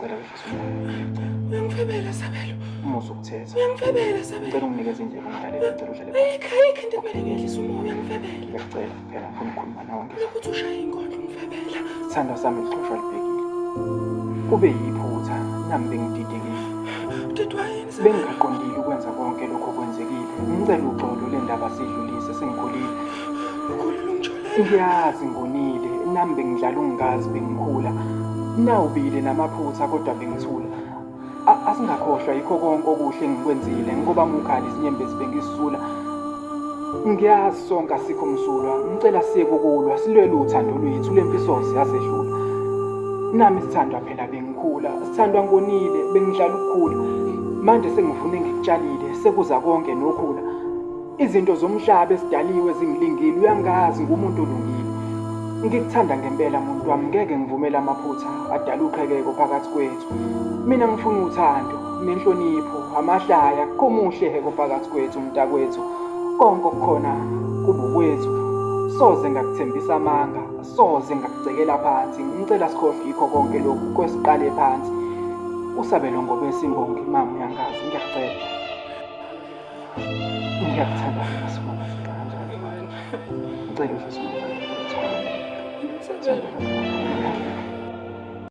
Ngicela wehlise umoya. Uyangifebela Sabelo. Umusa ukuthetha. Uyangifebela Sabelo. Ngicela unginikeze indlela ungilalele ngicela uhlale phansi. Ayikho ayikho into ekumele ngiyehlise umoya uyangifebela. Ngiyakucela phela ngifuna ukukhuluma nawe ngizwe. Lokhu uthi ushaya inkondlo ungifebela. Sithandwa sami lixhoshwa libhekile. Kube yiphutha nami bengididekile. Udidwa yini Sabelo? Bengingaqondile ukwenza konke lokho okwenzekile. Ngicela uxolo le ndaba sidlulise sengikhulile. Ukhulile ungijolele. Ngiyazi ngonile nami bengidlala ungingazi bengikhula. Nawubile namaphutha kodwa bengithula. Asingakhohlwa yikho konke okuhle engikwenzile ngoba mukhala izinyembezi bengisula. Ngiyazi sonke asikho msulwa, ngicela siyeke ukulwa, silwele uthando lwethu lemfisoze yasedlula. Nami sithandwa phela bengikhula, sithandwa ngonile, bengidlala ukukhula. Manje sengivune ngikutshalile, sekuza konke nokhula. Izinto zomhlaba esidaliwe zingilingile, uyangazi ngumuntu olungile. Ngikuthanda ngempela muntu wami, ngeke ngivumele amaphutha adala uqhekeko phakathi kwethu. Mina ngifuna uthando nenhlonipho, amahlaya, kuqhuma uhleko phakathi kwethu mntakwethu. Konke okukhona kubukwethu. Soze ngakuthembisa amanga, soze ngakucekela phansi. Ngicela sikhohlwe yikho konke lokhu kwesiqale phansi. Usabelo Ngobese imbongi, mama uyangazi, ngiyakucela. Ngiyakuthanda mina Sibonga kanjani. Ngicela uze Sibonga.